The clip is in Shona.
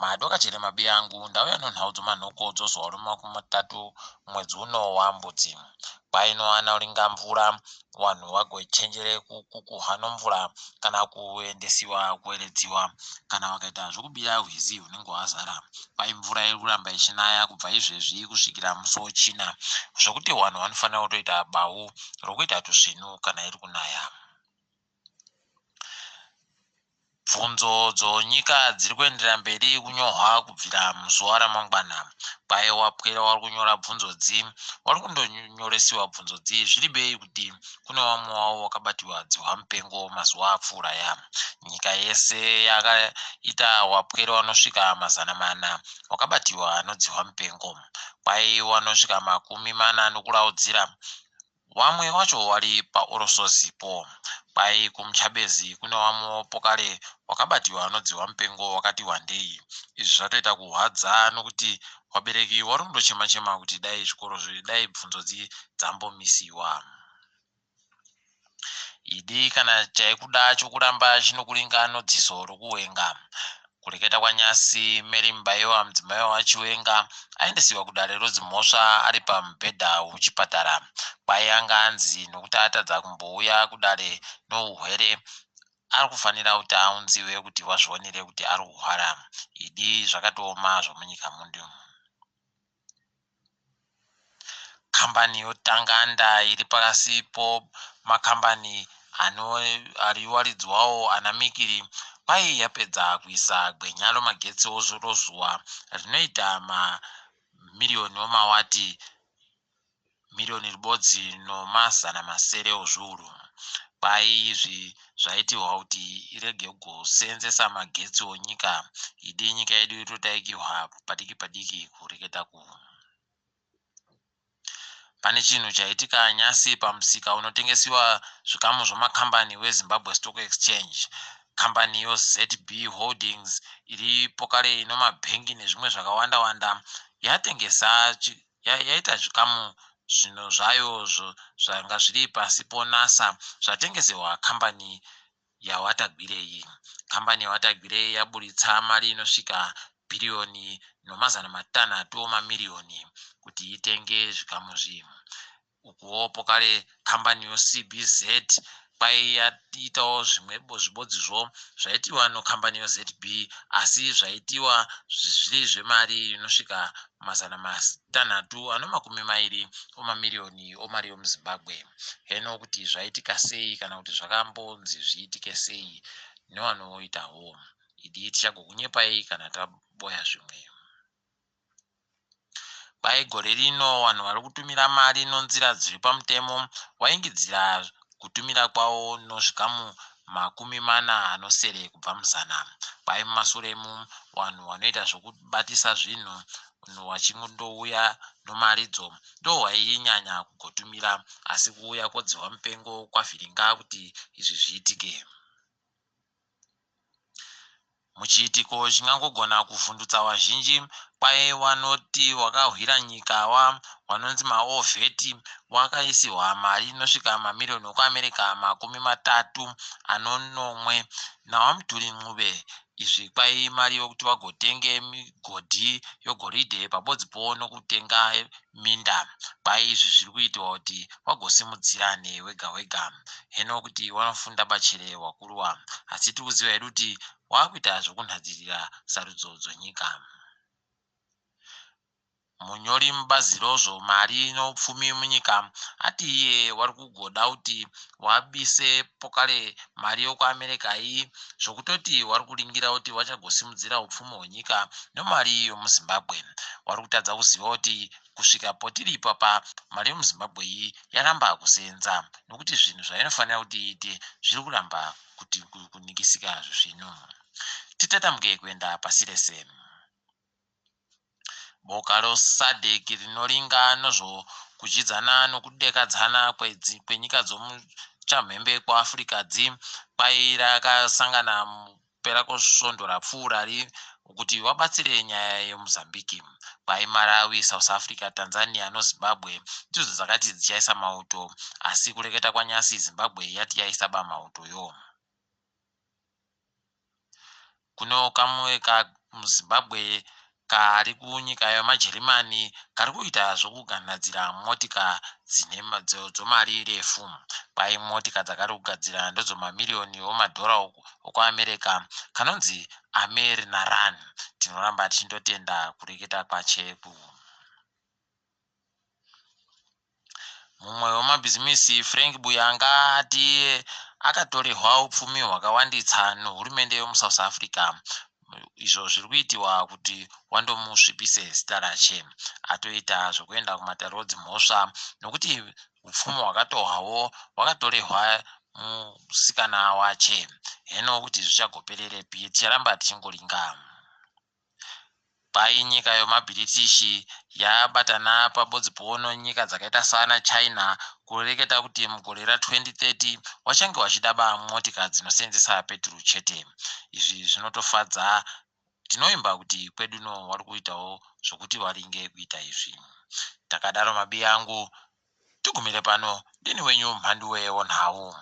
Madokachena mabiyangu ndauya nenhau dzomanhoko dzozuva remakumi matatu mwedzi uno waMbudzi. Kwainowana ringa mvura vanhu vagochenjere kukuhwa nomvura kana kuendesiwa kueredziwa kana vakaita zvokubira rwizi hunenge hwazara. Kwai mvura iri kuramba ichinaya kubva izvezvi kusvikira musi weChina zvokuti vanhu vanofanira kutoita bau rokuita tusvinu kana iri kunaya. Bvunzo dzonyika dziri kuenderera mberi kunyohwa kubvira musi waramangwana. Kwaye wapwere wari kunyora bvunzo dzi wari kundonyoresiwa bvunzo dzi zviri bei kuti kune vamwe wavo wakabatiwa dzihwa mupengo mazuva apfuura ya. Nyika yese yakaita wapwere wanosvika 400 wakabatiwa nodzihwa mupengo. Kwai wanosvika 40 nokuraudzira Wamwe wacho wari paOrosozipo. Kwai kuMuchabezi kune wamwewo pokare wakabatiwa nodzihwa mupengo wakati wandei. Izvi zvatoita kuhwadza nokuti wabereki wari kundochema chema kuti dai zvikoro dai bvunzo dzi dzambomisiwa. Idi kana chaikuda chokuramba chinokuringa nodziso rokuwenga. Kureketa kwaNyasi, Mary Mubaiwa mudzimai waVaChiwenga aendesiwa kudare rodzimhosva ari pamubhedha wemuchipatara. Kwai anga anzi nokuti atadza kumbouya kudare nouhwere ari kufanira kuti aunziwe kuti vazvionere kuti ari kuhwara. Idi zvakatooma zvomunyika muno. Kambani yoTanganda iri pasi pomakambani ariwaridzwawo ana Mikiri kwai yapedza kuisa gwenya romagetsi rozuva rinoita mamiriyoni omawati miriyoni ribodzi nomazana masere ozviuru. Kwai izvi zvaitirwa kuti irege kugoseenzesa magetsi onyika. Idi nyika yedu itotaikihwa padiki padiki kureketa ku. Pane chinhu chaitika nyasi pamusika unotengesiwa zvikamu zvemakambani weZimbabwe Stock Exchange. Kambani yoZB Holdings iri pokare ino mabhengi nezvimwe zvakawanda wanda yatengesa yaita zvikamu zvinhu zvayo zvanga zviri pasi poNASA zvatengeserwa kambani yaWatagwirei. Kambani yaWatagwirei yaburitsa mari inosvika bhiriyoni nomazana matanhatu omamiriyoni kuti itenge zvikamu zvi. Ukuwo pokare kambani yoCBZ kwai yaitawo zvimwe zvibodzizvo zvaitiwa nokambani yoZB asi zvaitiwa zviri zvemari inosvika 620 omamiriyoni omari yomuZimbabwe. Heno kuti zvaitika sei kana kuti zvakambonzi zviitike sei nevanoitawo. Idi tichagokunyepai kana taboya zvimwe. Kwai gore rino vanhu vari kutumira mari nonzira dziri pamutemo waingidzira kutumira kwavo nozvikamu 47 kubva muzana. Kwai mumasure emu vanhu vanoita zvokubatisa zvinhu vachindouya nomaridzo ndowainyanya kugotumira asi kuuya kwodzihwa mupengo kwavhiringa kuti izvi zviitike. Muchiitiko chingangogona kuvhundutsa vazhinji kwaye vanoti wakahwira nyika wa wanonzi maovheti wakaisihwa mari inosvika mamiriyoni ekuAmerica 37 naVaMthuli Ncube. Izvi kwai mari yokuti vagotenge migodhi yogoridhe pabodzipo nokutenga minda. Kwai izvi zviri kuitirwa kuti vagosimudzirane wega wega. Heno kuti wanofunda bachere wakuruwa asi tiri kuziva hedu kuti wakuita zvokunhadzirira sarudzo dzonyika. Munyori mubazi rozvemari noupfumi munyika ati iye wari kugoda kuti wabise pokare mari yokuAmerica iyi zvokutoti wari kuringira kuti wachagosimudzira upfumi hwenyika nemari yomuZimbabwe. Wari kutadza kuziva kuti kusvika potiri ipapa mari yomuZimbabwe iyi yaramba kuseenza nokuti zvinhu zvainofanira kuti iite zviri kuramba kuti kunikisika zvisvinu. Titatamuke kuenda pasi rese. Boka roSADC rinoringa nezvokudyidzana nokudekadzana kwenyika dzomuchamhembe kweAfrica dzi kwai rakasangana kupera kwesvondo rapfuurari kuti vabatsire nyaya yeMozambique. Kwai Malawi, South Africa, Tanzania noZimbabwe ndidzo dzakati dzichaisa mauto asi kureketa kwanyasi Zimbabwe yati yaisa ba mautoyo. Kunewo kamwe kamuZimbabwe kari kunyika yemaJerimani kari kuita zvokugadzira motika dzine dzomari refu. Kwai motika dzakari kugadzira ndedzomamiriyoni omadhora okuAmerica kanonzi Amer Naran. Tinoramba tichindotenda kureketa kwacheku. Mumwe wemabhizimisi Frank Buyanga ati akatorerwa upfumi hwakawanditsa nehurumende yemuSouth Africa izvo zviri kuitiwa kuti wandomusvipise zita rache. Atoita zvekuenda kumatare edzimhosva nokuti upfumi hwakatohwawo hwakatorerwa musikana wache. Heno kuti zvichagopererepi ticharamba tichingoringa. Kwai nyika yemabhiritishi yabatana pabodzipowo nenyika dzakaita saana China kureketa kuti mugore ra2030 wachange wachidaba motika dzinoseenzesa peturu chete. Izvi zvinotofadza tinovimba kuti kwedu no wari kuitawo zvokuti waringe kuita izvi. Takadaro mabiya angu tigumire pano ndini wenyu mhanduwe wonhau.